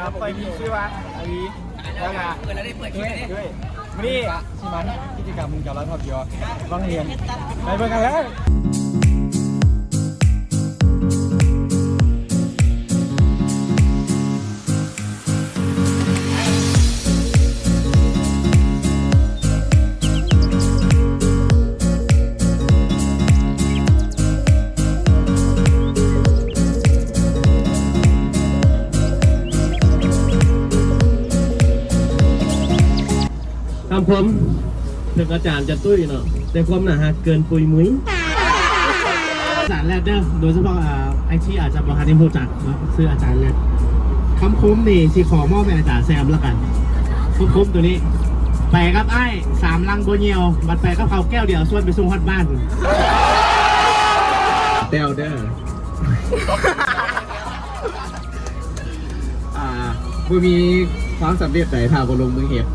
ຂ້ອຍມີຊື່ວ່າອາລີ ແລ້ວກະເອີຍ ເອີຍ ມື້ນີ້ຊິມາເຮັດກິດຈະກຳກັບລາວທ່ອງທ່ຽວວັງວຽງ ໄປເບິ່ງກັນເລີຍ. ຄຳຄົມ ເຖິງອາຈານຈະຕຸ້ຍເນາະ ແຕ່ຄວາມໜ້າຮັກເກີນປຸຍມຸຍ. ອາຈານແລັດເດີ ໂດຍສະເພາະ ອາ ໄອທີອາດຈະບໍ່ທັນໄດ້ຮູ້ຈັກເນາະ ຊື່ອາຈານແລັດ. ຄຳຄົມນີ້ຊິຂໍມອບໃຫ້ອາຈານແຊມລະກັນ. ຄຳຄົມໂຕນີ້ ໄປກັບອ້າຍສາມລັງບໍ່ຍ່ຽວ ບັດໄປກັບເຂົາແກ້ວດຽວ ຊວນໄປສົ່ງຮອດບ້ານ. ແຕ້ວເດີ. ອ່າ ບໍ່ມີຄວາມສຳເລັດໃດຖ້າບໍ່ລົງມືເຮັດ.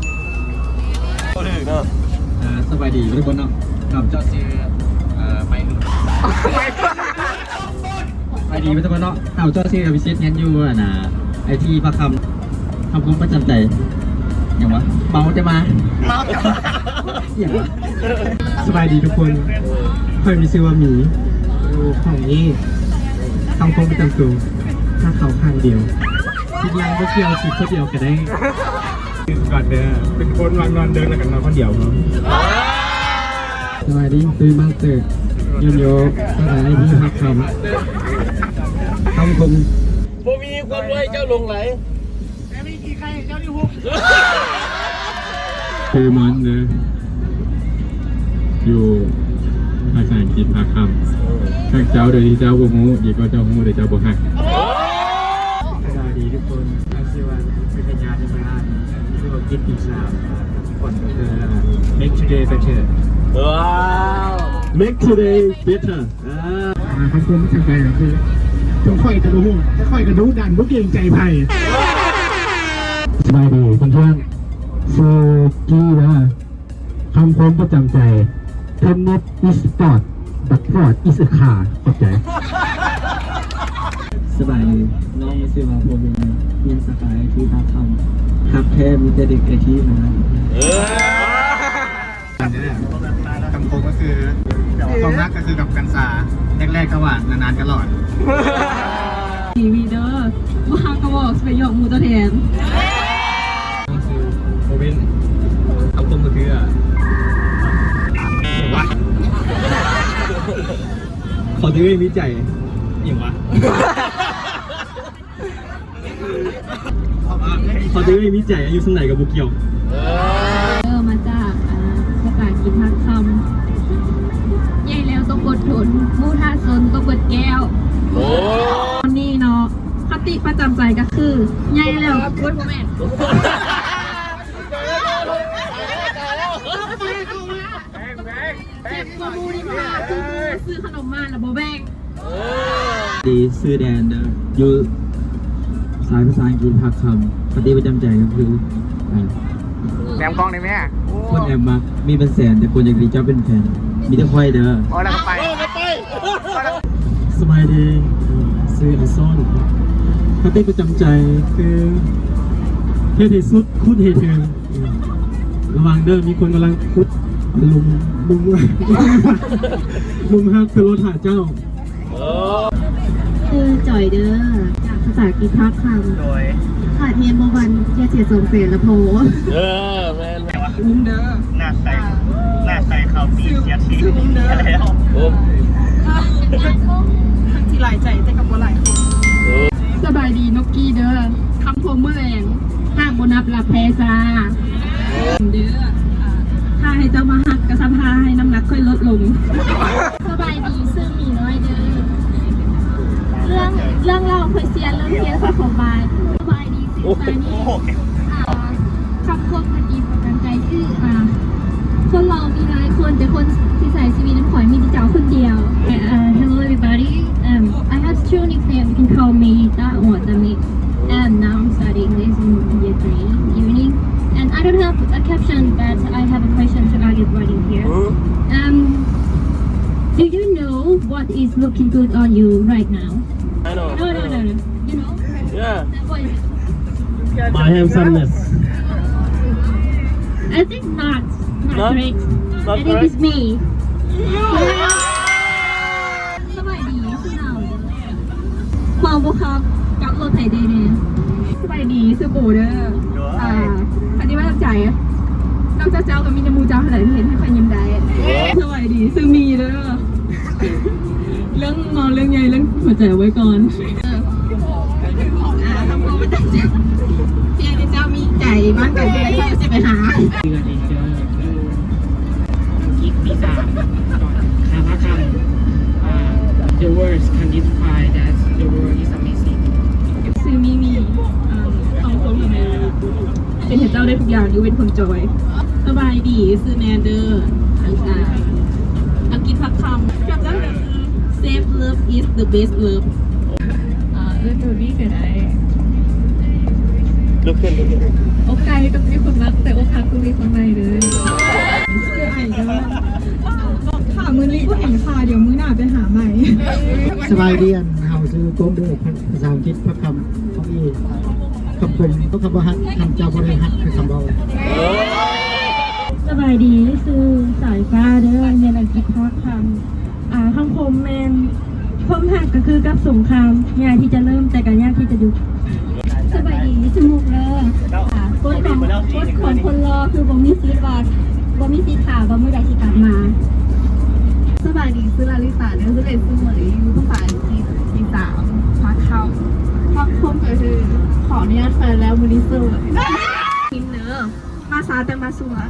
ບໍ່ຖືກເນາະ. ອ່າ ສະບາຍດີທຸກຄົນເນາະ. ຂ້າພະເຈົ້າຊື່ ເອີ ໄມ ສະບາຍດີທຸກຄົນເນາະ. ຂ້າພະເຈົ້າຊື່ ອະພິສິດ ຮຽນຢູ່ ອັນນ່າ ໄອທີ ພາຄຳ. ຄຳຄົມປະຈຳໃຈ ຫຍັງວະ? ເມົາແຕ່ມາ ເມົາແຕ່ມາ ຫຍັງວະ? ສະບາຍດີທຸກຄົນ ຂ້ອຍມີຊື່ວ່າໝີ ຢູ່ຫ້ອງນີ້. ຄຳຄົມປະຈຳໂຕ ຮັກເຂົາຂ້າງດຽວ ທິດຫຼັງບໍ່ກ່ຽວ ຊິຜູ້ດຽວກະໄດ້. ກອດເດີ ເປັນຄົນມັກນອນເດິກ ແລ້ວກະນອນຄົນດຽວເນາະ. ສະບາຍດີ ຕື່ນມາເຕີ ຍ້ອນໂຍ ພາສາໄອທີ ພາຄຳ. ຄຳຄົມ ບໍ່ມີຄວາມໄວເຈົ້າຫຼົງໄຫຼ ແຕ່ມີຂີ້ໄຂ່ເຈົ້ານີ້ຫຸບ. ຊື່ມັນເດີ ຢູ່ພາສາອັງກິດພາຄຳ. ຮັກເຈົ້າໂດຍທີ່ເຈົ້າບໍ່ຮູ້ ດີກວ່າເຈົ້າຮູ້ແຕ່ເຈົ້າບໍ່ຮັກ. ສະບາຍດີທຸກຄົນ ຂ້າຊື່ວ່າ ວິທະຍາ ເທມໂບລານ ຊື່ວ່າກິດຕີສາມ ຜົນກໍຄື Make today better. ວ້າວ Make today better. ອ່າ ຄຳຄົມປະຈຳໃຈກໍຄື ເຖິງຂ້ອຍຈະບໍ່ຮູ້ ແຕ່ຂ້ອຍກໍດຸດັນ ບໍ່ເກງໃຈໃຜ. ສະບາຍດີເພື່ອນໆ ຊື່ກີ້ເດີ. ຄຳຄົມປະຈຳໃຈ Tennis is sport but fraud is a car. ຂອບໃຈ. ສະບາຍດີ ນ້ອງມີຊື່ວ່າ ໂພວິນ ຮຽນສາຂາໄອທີພາຄຳ. ຮັກແທ້ມີແຕ່ເດັກໄອທີເທົ່ານັ້ນ. ເອີ ຄຳຄົມກໍຄື ຄວາມຮັກກໍຄືກັບກັນຊາ ແລກໆກໍຫວານ ນານໆກໍຫຼອນ. ດີວີເດີ ບໍ່ຮັກກໍບອກ ຊິໄປຢອກໝູ່ໂຕແທນ. ກໍຄື ໂອເວັນ ຄຳຄົມກໍຄື ຫຍັງວະ? ຂໍແຕ່ເອື້ອຍມີໃຈ. ຫຍັງວະ? ຂໍແຕ່ເອື້ອຍມີໃຈ ອາຍຸສ່ຳໃດກໍບໍ່ກ່ຽວ. ເອີ ມາຈາກ ອ່າ ພາສາອັງກິດພາຄຳ. ໃຫຍ່ແລ້ວຕ້ອງອົດທົນ ໝູ່ຖ້າຊົນຕ້ອງເບິດແກ້ວ. ໂອ້ ຕອນນີ້ເນາະ ຄະຕິປະຈຳໃຈກໍຄື ໃຫຍ່ແລ້ວ ໂອ້ຍ ບໍ່ແມ່ນ. ເຈັບກວ່າໝູ່ນີ້ ພາຊື້ຂະໜົມມາແລ້ວບໍ່ແບ່ງ. ດີ ຊື່ແດນເດີ ຢູ່ສາຍພາສາອັງກິດພາກຄຳ. ຄະຕິປະຈຳໃຈກໍຄື ອ່າ ແນມກ້ອງໄດ້ແມ ຄົນແອບມັກມີເປັນແສນ ແຕ່ຄົນຢາກໄດ້ເຈົ້າເປັນແຟນ ມີແຕ່ຂ້ອຍເດີ. ໂອ້ ແລ້ວກໍໄປ ສະບາຍດີ ຊື່ອາຊອນ. ຄະຕິປະຈຳໃຈຄື ເຮັດໃຫ້ສຸດ ຂຸດໃຫ້ເຖິງ. ລະວັງເດີ ມີຄົນກຳລັງຂຸດຫຼຸມ ຫຼຸມ ຫຼຸມຮັກຂຶ້ນລົດຫາເຈົ້າ. ຊື່ຈອຍເດີ ຈາກພາສາອັງກິດພາກຄຳ. ໂດຍ ຂາດຮຽນບໍ່ວັນ ຢ່າເສຍສອງແສນລະພໍ. ເອີ ແມ່ນ. ອຸ້ມເດີ ໜ້າໃສ ໜ້າໃສເຂົ້າຕີເສຍທີ ຊື່ອຸ້ມເດີ ແລ້ວ ໂອ້ ທັງທີ່ຫຼາຍໃຈ ແຕ່ກໍບໍ່ຫຼາຍຄົນ. ໂອ້ ສະບາຍດີ ນົກກີ້ເດີ ຄຳຄົມມື້ແລງ ຫາກບໍ່ນັບ ລັບແພ້ຈ້າ. ເດີ ອ່າ ຖ້າໃຫ້ເຈົ້າມາຮັກ ກໍສ່ຳຖ້າໃຫ້ນ້ຳໜັກຂ້ອຍລົດລົງ. ສະບາຍດີ ຊື່ໝີນ້ອຍເດີ ເລື່ອງ ເລື່ອງເລົ່າຂ້ອຍເຊຍ ເລື່ອງຮຽນຂ້ອຍຂອບາຍ. ສະບາຍດີ ຊື່ຊານີ ອ່າ ຄຳຄົມຄະຕິປະຈຳໃຈຄື ອ່າ ຄົນເວົ້າມີຫຼາຍຄົນ ແຕ່ຄົນທີ່ໃຊ້ຊີວິດນຳຂ້ອຍມີແຕ່ເຈົ້າຄົນດຽວ. Uh, hello everybody. Um, I have two nicknames. You can call me that or the Mick. And now I'm studying this in year three evening. And I don't have a caption, but I have a question to everybody here. Um, do you know what is looking good on you right now? I know. No, no, no, no. You know? Yeah. What is it? My handsomeness. I think not. Not, not correct. I think it's me. ສະບາຍດີ ຊື່ເນົາ ເມົາບໍ່ຄັບ ກັບລົດໃຜເດແນ່? ສະບາຍດີ ຊື່ໂບເດີ ອ່າ ຄັນທີ່ວ່ານ້ຳໃຈ ນອກຈາກເຈົ້າກໍມີແຕ່ໝູ່ເຈົ້າເທົ່ານັ້ນທີ່ເຮັດໃຫ້ຂ້ອຍຍິ້ມໄດ້. ສະບາຍດີ ຊື່ມີເດີ ເລື່ອງເມົາເລື່ອງໃຫຍ່ ເລື່ອງຫົວໃຈເອົາໄວ້ກ່ອນ. ອ່າ ຄຳຄົມປະຈຳ ພຽງແຕ່ເຈົ້າມີໃຈ ບ້ານໃກ້ເຮືອນ ຂ້ອຍຊິໄປຫາ. ເດືອນເອເຊີ ອີກປີສາມ ຄາບພາກຄ່ຳ ອ່າ The words can describe that the world is amazing. ຊື່ມີມີ ອ່າ ຄຳຄົມກັບແມ່ ເປັນໃຫ້ເຈົ້າໄດ້ທຸກຢ່າງ ຍົກເວັ້ນຄວາມຈ່ອຍ. ສະບາຍດີ ຊື່ແນນເດີ ອັງ ອັງກິດພາກຄ່ຳ ຄຳສັນກໍຄື Safe love is the best love. ອ່າ ເອີ້ນໂດນີ້ກໍໄດ້. ລຸກຂຶ້ນ ລຸກຂຶ້ນ. ອົກໄກ່ຕ້ອງມີຄົນມັກ ແຕ່ອົກຫັກຕ້ອງມີຄົນໃໝ່ເດີ. ຊື່ໄອເດີ ຖ້າມື້ນີ້ບໍ່ເຫັນຄ່າ ດຽວມື້ໜ້າໄປຫາໃໝ່. ສະບາຍດີ ອັນ ເຮົາຊື່ໂກມເດີ ພາສາອັງກິດພາກຄ່ຳຂອງອີ ຄຳຄົມ ຄຳວ່າຮັກ ຄັນເຈົ້າບໍ່ໄດ້ຮັກ ຄືຄຳເວົ້າ. ສະບາຍດີ ຊື່ສາຍຟ້າເດີ ຮຽນອັງກິດພາກຄ່ຳ. ອ່າ ຄຳຄົມແມ່ນ ຄວາມຮັກກໍຄືກັບສົງຄາມ ງ່າຍທີ່ຈະເລີ່ມ ແຕ່ກໍຍາກທີ່ຈະຢຸດ. ສະບາຍດີ ຊື່ມຸກເດີ ອ່າ ກົດຂອງ ກົດຂອງຄົນຫຼໍ່ຄືບໍ່ມີສິດວ່າ ບໍ່ມີສິດຖ້າວ່າມື້ໃດຊິກັບມາ. ສະບາຍດີ ຊື່ລາລິຕາເດີ ຮຽນຢູ່ ພາສາອັງກິດ ປີສາມ ພາກຄ່ຳ. ຄຳຄົມກໍຄື ຂໍອະນຸຍາດແຟນແລ້ວ ມື້ນີ້ໂສດ. ມາຊ້າແຕ່ມາສວຍ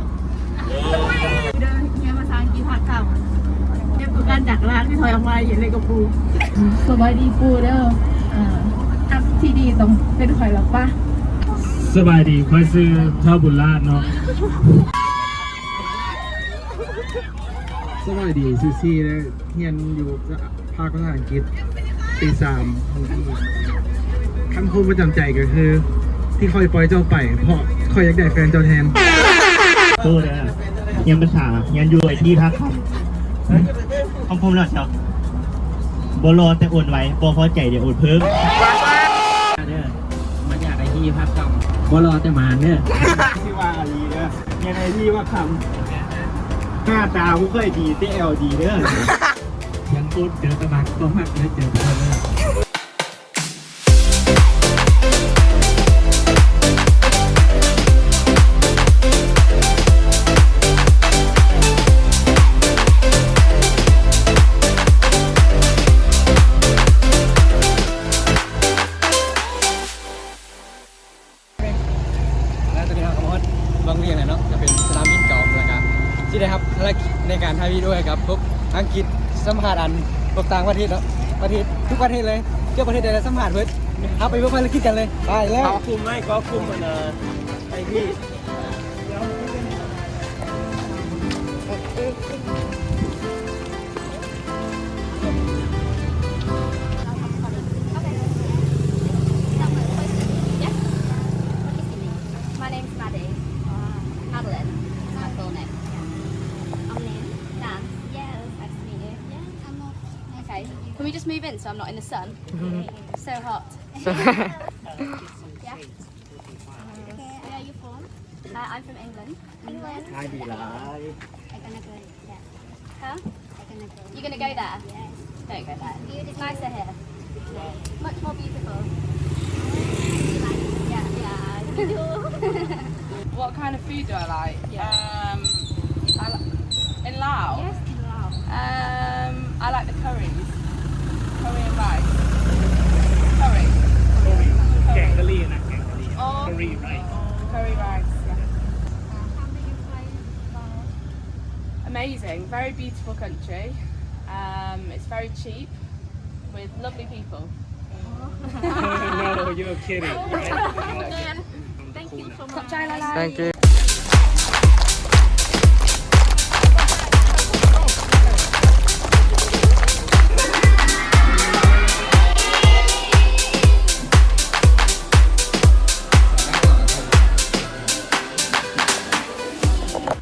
ເດີ ຮຽນພາສາອັງກິດພາກຄ່ຳ ຮຽນກັບການຈາກລາກທີ່ຖອຍອອກມາ ເຫັນເລີຍກັບປູ. ສະບາຍດີປູເດີ ອ່າ ຮັກທີ່ດີຕ້ອງເປັນຂ້ອຍລະປະ. ສະບາຍດີ ຂ້ອຍຊື່ທ້າວບຸນລາດເນາະ. ສະບາຍດີ ຊື່ຊີເດີ ຮຽນຢູ່ ພາກພາສາອັງກິດ ປີສາມ ຂອງທີ່ ຄຳຄົມປະຈຳໃຈກໍຄື ທີ່ຂ້ອຍປ່ອຍເຈົ້າໄປ ເພາະຂ້ອຍຢາກໄດ້ແຟນເຈົ້າແທນ. ໂຕເດີ ຮຽນພາສາ ຮຽນຢູ່ໄອທີພາກຄ່ຳ. ຄຳຄົມແລ້ວເຈົ້າ ບໍ່ຫຼໍ່ແຕ່ໂອນໄວ ບໍ່ພໍໃຈດຽວໂອນເພີ່ມ. ເດີ ມັນຢາກໄອທີພາກຄ່ຳ ບໍ່ຫຼໍ່ແຕ່ໝານເດີ. ທີ່ວ່າອີເດີ ຮຽນໄອທີພາກຄ່ຳ ໜ້າຕາບໍ່ຄ່ອຍດີ ແຕ່ແອວດີເດີ. ຍັງໂຄດເຈີຕະບັກ ຄວາມຮັກເດີ ເຈີຕະບັກເດີ. ແລ້ວຕອນນີ້ເຮົາກໍມາຮອດວັງວຽງແລ້ວເນາະ ກໍເປັນສະໜາມບິນເກົ່າ ແລ້ວກໍຊິໄດ້ຮັບພາລະກິດໃນການຖ່າຍວິດີໂອໃຫ້ກັບພວກອັງກິດ ສຳພາດອັນພວກຕ່າງປະເທດເນາະ ປະເທດ ທຸກປະເທດເລີຍ ເກືອບປະເທດໃດລະສຳພາດເບິດ. ເຮົາໄປເບິ່ງພາລະກິດກັນເລີຍ ໄປເລີຍ. ຄວບຄຸມໄວ້ ຄວບຄຸມ ອັນ ເອີ ໄອພີ. My name's Maddie. Madeline is my full name. Our name? Dan. Yeah, nice to meet you. Yeah, I'm not. Okay. Can we just move in so I'm not in the sun? So hot. Yeah. Okay, where are you from? Uh, I'm from England. England? ຂາຍດີຫຼາຍ. I gonna go, yeah. Huh? I gonna go. You gonna go there? Yes. Don't go there. It's nicer here. Much more beautiful. Yeah, yeah, we do. What kind of food do I like? Yeah. Um, I li-, in Laos? Yes, in Laos. Um, I like the curries. Curry and rice. Curry. Curry. ແກງກະຫຼີ່ນະ ແກງກະຫຼີ່. Oh. Curry rice. Curry rice, yeah. Uh, how do you find Laos? Amazing. Very beautiful country. Um, it's very cheap with lovely people. No, you're kidding. Thank you so much. ຂອບໃຈຫຼາຍໆ. Thank you.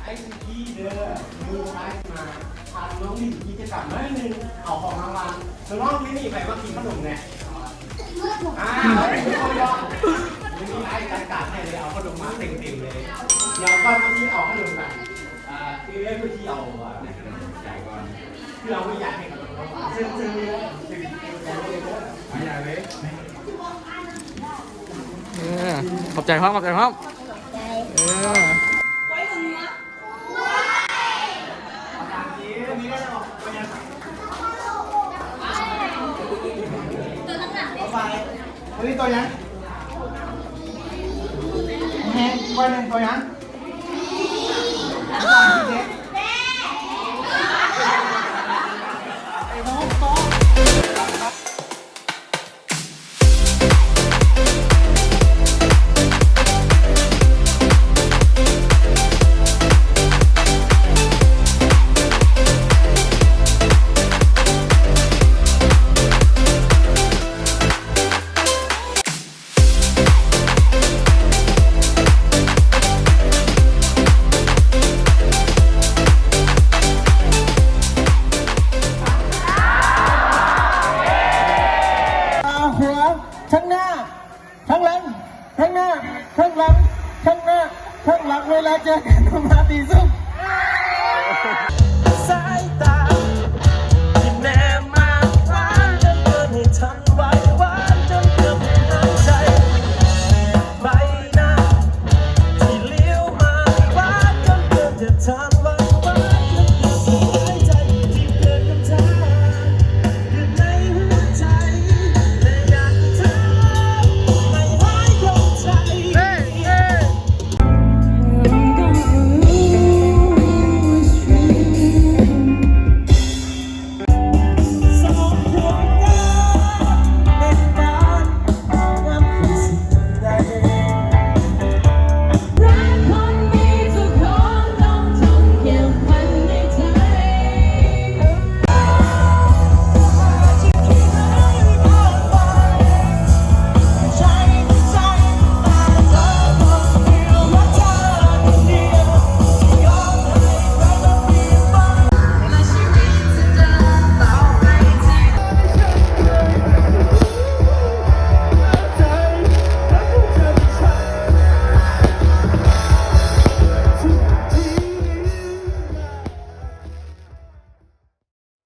ໄອຊີທີເດີ ມີອ້າຍມາ ພານ້ອງຫຼິ້ນກິດຈະກຳໜ້ອຍໜຶ່ງ ເອົາຂອງລາງວັນ. ນ້ອງໆ ຢູ່ນີ້ໃຜມັກກິນຂະໜົມແດ່? ອ້າວ ມີອ້າຍຈັດການ ດຽວກ່ອນທີ່ຊິເອົາຂະໜົມໄປ ອ່າ ຄືເລື່ອງທີ່ເອົາ ອ່າ ໃຈກ່ອນ ຄືເຮົາບໍ່ຢາກໃຫ້ເຂົາເຊີນເຊີນເລີຍ ມາຢ່າເລີຍ ເອີ ຂອບໃຈພ້ອມ ຂອບໃຈພ້ອມ ເອີ. ຕົວຫຍັງ? ແຮງ ຕົວຫຍັງ? ຂວາ ທາງໜ້າ ທາງຫຼັງ ທາງໜ້າ ທາງຫຼັງ ທາງໜ້າ ທາງຫຼັງ ເວລາເຈີກັນ ມາຕີຊຸ້ມ.